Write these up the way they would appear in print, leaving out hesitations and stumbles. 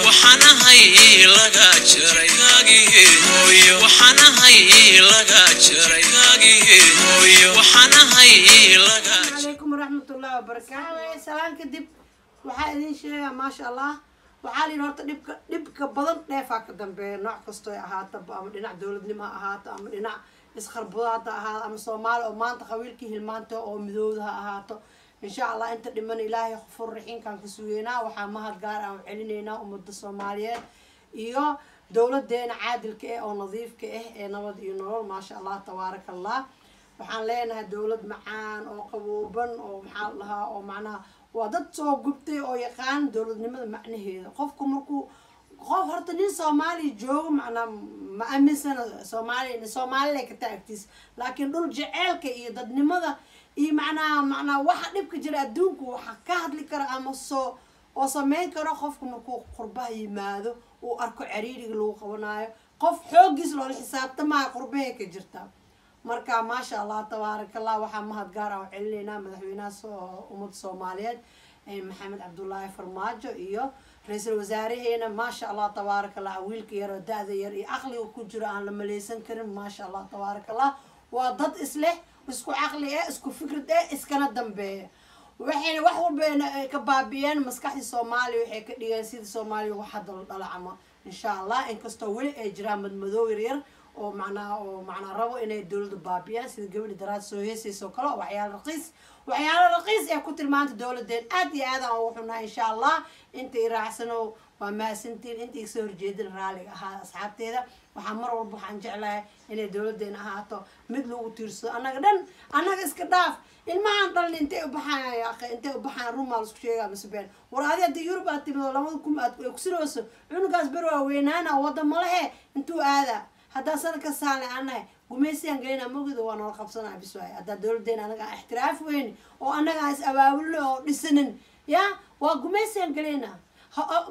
Waxaan ahay laga jaray, waxaan ahay laga jaray, waxaan ahay laga Calaykum waraxmatullahi wabarakaatu. Salaan kadib, waxaa idin sheegaa, maasha Allah, waxaa la yidhi horta dhibka badan dheefaa ka dambeeya, nooc kastoo ay ahaataba, ama dhinac dowladnimo ha ahaato, ama dhinac isqarbudaad ha ahaato, ama Soomaali oo maanta qabiilkii hilmaanta oo midooda ha ahaato. Insha Allah inta dhiman Ilaahay Qafur Raxiimkaan ka sugeynaa. Waxaa mahad gaar aan u celinaynaa ummadda Soomaaliyeed iyo dowladeena caadilka ah oo nadiifka ah ee Nabad iyo Nolol. Maasha Allah, tabaaraka Allah. Waxaan leenahay dowlad macaan oo qabooban oo maxaa la dhahaa, oo macnaha waa dad soo gubtay oo yaqaan dowladnimada macnaheeda. Qofku markuu qof horta nin Soomaaliya joogo, macnaa ma aaminsana Soomaaliya Soomaalila ka taagtiis, laakiin dhul jeceelka iyo dadnimada iyo macnaa waxa dhibka jira adduunku waxa ka hadli kara ama soo oo sameyn karo qofka markuu qurbaha yimaado, uu arko cariiriga lagu qabanayo, qof xooggiis loola xisaabtamaayo qurbahay ka jirta. Marka maasha Allah, tabaaraka Allah, waxaa mahad gaar ah u celinaynaa madaxweynaha ummadda Soomaaliyeed, Maxamed Cabdullaahi Farmaajo, iyo ra-iisul wasaaraheena. Maasha Allah, tabaaraka Allah, wiilka yar oo da-da yar iyo aqliga ku jiro aan la maleysan karin. Maasha Allah, tabaaraka Allah, waa dad isleh, isku caqli eh, isku fikrad eh, iskana dambeeya. Waxayna wax walba ka baabi'iyeen maskaxdii Soomaaliya, waxay ka dhigeen sidii Soomaaliya wax hadda la dhalacamo. Insha Allah, inkastoo weli ay jiraan madmadoow yaryar oo macnaa rabo inay dowladda baabi'iyaan, sida gabadhi daraad soo heesaysa oo kale, oo waxyaalo raqiis ee ku tilmaanta dowladeen. Aad iyo aad aan ugu xunahay. Insha Allah inta i raacsano waa mahadsantiin, inta iga soo horjeedin raaliga ahaa. Asxaabteeda, waxaa mar walba waxaan jeclahay inay dowladeena ahaato mid lagu tiirsado. Annaga dhan, annaga iska dhaaf, ilmahan dhalin intay u baxaan ya akhi, intay u baxaan? Rumaa laisku sheegaa mise been? War adi haddii Yurub aad timid oo 2000 aad ay kusinayso, cunugaas ber waa weynaana, wadda malehe, intuu aadaa? Haddaan sanad ka saalne aan nahay gumaysiyaan gelina mogida, waa noola qabsanaa bis waay. Haddaa dowladeena anaga aan ixtiraaf weyni oo annaga aan is abaabulin oo dhisanin, ya waa gumaysiyaan gelina.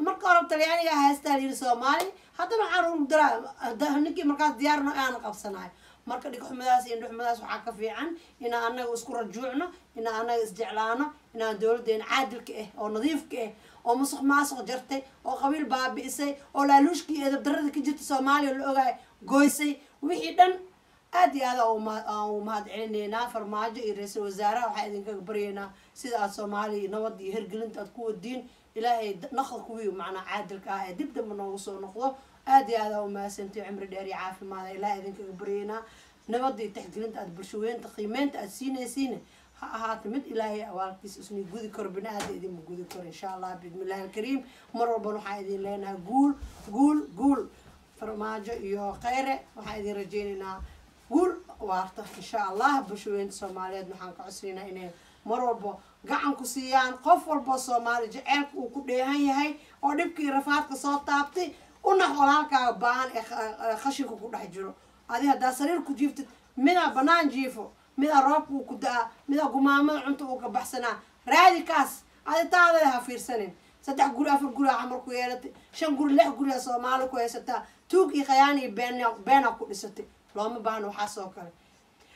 Marka hore Talyaaniga haystaa la yidhi Soomaali, haddana waxaan ugu daraa ninkii markaas diyaarno aan qabsanayo. Marka dhigxumadaas iyo indhuxumadaas waxaa ka fiican inaan annaga isku rajuucno, inaan annaga isjeclaano, inaan dowladeena caadilka ah oo nadiifka ah oo musuq maasuq jartay oo qabiil baabi'isay oo laaluushkii edab darada ka jirta Soomaaliya la ogaay goysay wixii dhan. Aad iyo aad aan u mahad celinaynaa Farmaajo iyo ra-iisul wasaaraha. Waxaa idinkaga baryaynaa sida aad Soomaaliya nabad iyo hergelinta aad ku wadiin, Ilaahay naqda kuwii macnaa caadilka ah ee dib dambe noogu soo noqdo. Aad iyo aad aa umahadsantiy. Cimri dheer iyo caafimaada Ilahay idinkaga baryaynaa. Nabadda iyo taxgelinta aad bulshaweynta qiimeynta aad siinaysiin ha ahaato mid Ilaahay awaalkiisa isni gudi karo, bini aada idinma gudi karo. Insha Allah, biidnillahi alkariim, mar walbana waxaa idin leenahay guul, guul, guul. Farmaajo iyo Kheyre waxaan idin rajeynaynaa guul waarta, insha Allah. Bulshaweynta Soomaaliyeed waxaan ka codsanaynaa inay mar walba gacan ku siiyaan qof walbo Soomaali jaceylka uu ku dheehan yahay oo dhibkii rafaadka soo taabtay. U nax walaalkaaga baahan ee khashinka ku dhex jiro. Adi haddaa sariir ku jiiftid, midaa banaan jiifo, midaa roobka uu ku da-aa, midaa gumaamada cunta uu ka baxsanaa. Raadi kaas, adi taadada ha fiirsanin. Saddex guri, afar guri aa Xamar ku yeelatay, shan guri, lix guri aa Soomaali ku haysataa, tuug iyo khayaan iyo been beenaa ku dhisatay. Looma baahno waxaas oo kale.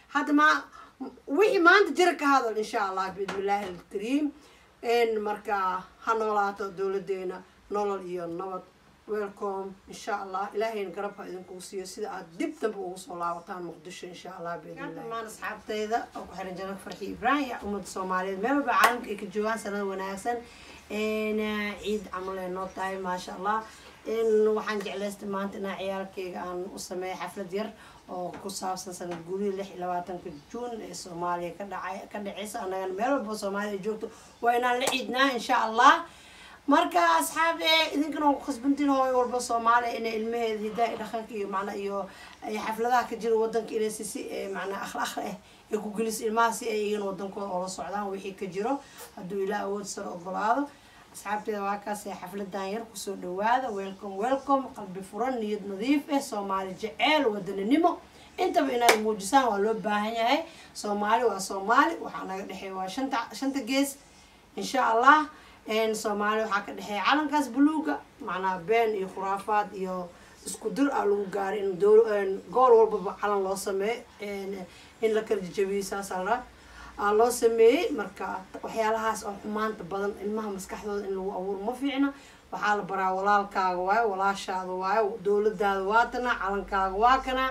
Hadda ma wixii maanta jira ka hadal, insha Allah, biidnillaahi alkariim. Marka ha noolaato dowladeena, nolol iyo nabad. Welcome. Insha Allah Ilaahayna garab ha idinkugu siiyo sida aad dib dambe ugu soo laabataan Muqdisho, insha Allah, biidnillah. Dhammaan asxaabtayda oo ku xiran Janab Farxi Ibrahim iyo ummadda Soomaaliyeed meel walba caalamka ay ka joogaan, sanad wanaagsan. Ciid camal ay noo tahay, maasha Allah. Waxaan jeclaystay maanta inaan ciyaalkayga aan u sameeyo xaflad yar oo ku saabsan sanad guurida 26-ka Juun ee Soomaaliya ka dhacay ka dhaceysa. Annagana meel walba Soomaaliya ay joogto waa inaan la ciidnaa, insha Allah. Marka asxaab, idinkana waa ku khasbantiin, hooyo walba Soomaaliya inay ilmaheeda hidaha iyo dhaqanka iyo macnaa iyo xafladaha ka jira wadanka inay si macnaa akhlaaq ah ay ku geliso ilmaha, si ay iyagana wadankooda oola socdaan wixii ka jiro, hadduu Ilaah awood sare ogolaado. Asxaabteeda, waa kaas ee xafladan yar kusoo dhawaada. Welcome, welcome. Qalbi furan, niyad nadiif ah, Soomaali jeceel, wadaninimo intaba inaad muujisaan waa loo baahan yahay. Soomaali waa Soomaali, waxaa naga dhexeeya waa shanta gees, insha Allah. Soomaali waxaa ka dhexeeya calankaas buluuga. Macnaha been iyo khuraafaad iyo isku dir ah lagu gaaray in gool walbaba calan loo sameeyo, in la kala jajabiyo saasaa la loo sameeyey. Marka waxyaalahaas oo xumaanta badan ilmaha maskaxdooda in lagu abuuro ma fiicna. Waxaa la baraa walaalkaaga waayo, walaashaada waayo, dowladaada waatana, calankaaga waa kana.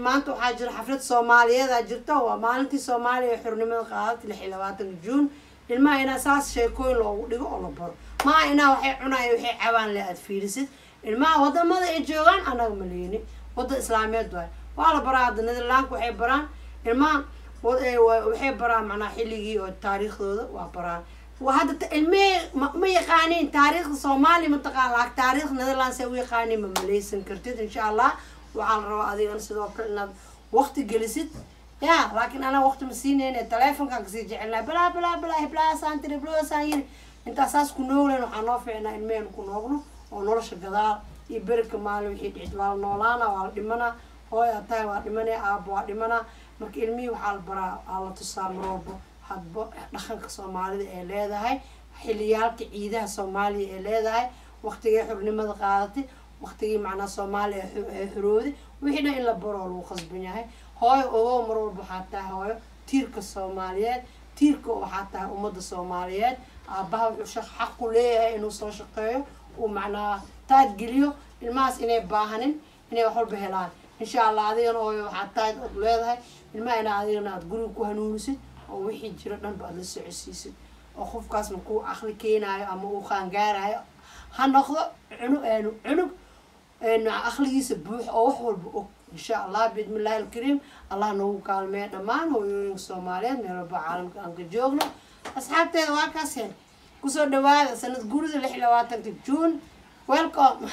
Maanta waxaa jira xaflad Soomaaliyeedaa jirta, waa maalintii Soomaaliya ee xornimada qaadatay, 26-ka Juun. Ilmaha inaa saas sheekooyin loogu dhigo oo la baro maa inaa waxay cunaya, waxay cabaan le aad fiirisid. Ilmaha wadamada ay joogaan, anaga maleyni wadan Islaameed waayo, waa la baraa. Hadda Nederlandka waxay baraan ilmaha, waxay baraan macnaha xilligii oo taariikhdooda waa baraan. Hadda ilmihii ma yaqaaniin taariikhda Soomaaliya, ma taqaan, laak taariikhda Netherlands ay u yaqaaniin ma maleysan kartid. Insha Allah waxaa la rabaa adigana sidoo kale inaad waqti gelisid ya, laakiin anaa waqti ma siinayne, telefonkaan kasii jecelnaa, balaa balaa balaa, heblahaasaan tiri, heblahaasaan yiri. Intaa saas ku nooglen, waxaa noo fiicnaa ilmeheen ku noogno oo nolosha gadaal iyo berika maalin wixii dhicid. Waa la noolaana, waa la dhimanaa, hooy aad tahay waa dhimanaya, aaba waa dhimanaa. Marka ilmihii waxaa la baraa, aa la tusaa mar walbo hadba dhaqanka Soomaalida ee leedahay, xiliyaalka ciidaha Soomaaliya ee leedahay, waqtigay xornimada qaadatay, waqtigii macnaha Soomaaliya ee xorooday, wixii dhan in la baro oo lagu khasban yahay. Hooyo ogow, mar walba waxaa tahay hooyo tiirka Soomaaliyeed, tiirka waxaa tahay ummadda Soomaaliyeed. Aabbaha wuxuu xaq ku leeyahay inuu soo shaqeeyo, uu macnaha taad geliyo ilmahaas inay baahanin, inay wax walba helaan, insha Allah. Adigana hooyo waxaa tahay od leedahay ilmaha inaa adigana aada guriga ku hanuunisid oo wixii jiro dhanba aada la socodsiisid, oo qofkaasna kuu aqli keenaayo ama uu qaangaarayo ha noqdo cunug cunug aqligiisa buux oo wax walba og, insha Allah, biidni Illaahi alkariim. Allah noogu kaalmeeya dhammaan hooyooyinka Soomaaliyeed meel walba caalamka aan ka joogno. Asxaabteeda, waa kaas he, kusoo dhawaada sanad guurida 26-ka Juun. Welcome,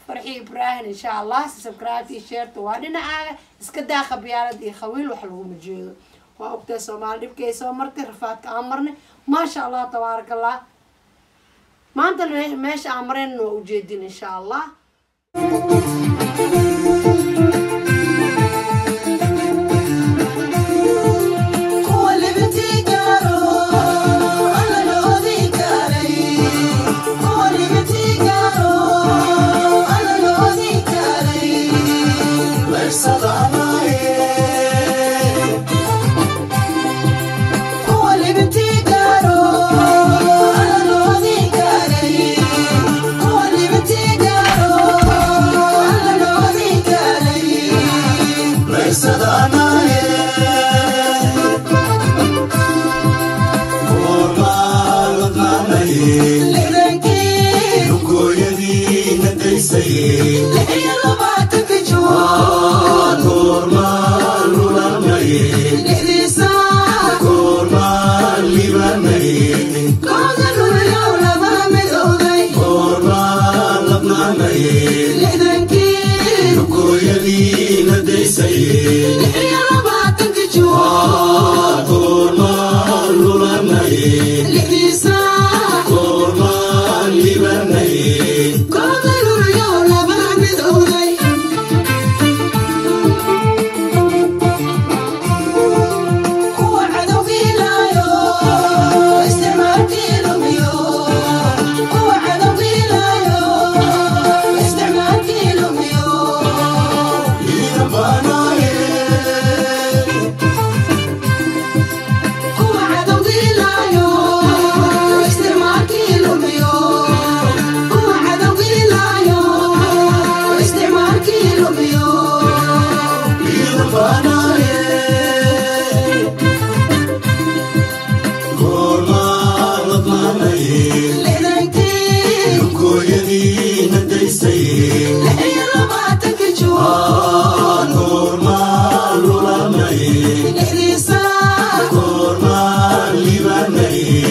Farxi Ibrahim. Insha Allah subscribe iyo share-ta waa dhinacaaga. Iska daa qabyaalad iyo khawiil, wax laguma jeedo. Waa ogtahay Soomaali dhibkay soo martay, rafaadka aan marnay. Maasha Allah, tabaaraka Allah, maanta meesha aan marayna waa ujeedin, insha Allah. Kuwa libintii gaaro, alla loodii gaaray. Kuwa libintii gaaro, alla loodii gaaray. Leyrsadanaye. Kuwa libintii gaaro, alla loodii gaaray. Kuwa libintii gaaro, alla loodii gaaray. Leyrsadanaye. Goormaan ladnaanaye? 60-kii. Lugooyadiina daysaye. 26-ka Juun. Goormaan lulanaye? 6-dii saac. Goormaan liibanaye? Kooda luliyow laba midowday. Goormaan ladnaanaye? 60-kii. Lugooyadiina daysaye. 26-ka Juun. Goormaan lulanaye? 6-dii saac. Goormaan liibanaye? Kooda luliyow laba midowday. Kuwa cadowgii laayo, isticmaalkii lumiyo. Kuwa cadowgii laayo, isticmaalkii lumiyo. Ciidan baanaye. Kuwa cadowgii laayo, isticmaalkii lumiyo. Kuwa cadowgii laayo, isticmaalkii lumiyo. Ciidan baanaye. Goormaan ladnaanaye? 60-kii. Lugooyadiina daysaye. 26-ka Juun. Goormaan lulanaye? 6-dii saac. Goormaan liibanaye?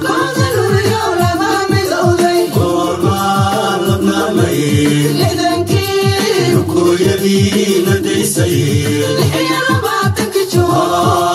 Kooda luliyow laba midowday. Goormaan ladnaanaye? 60-kii. Lugooyadiina daysaye. 26-ka Juun.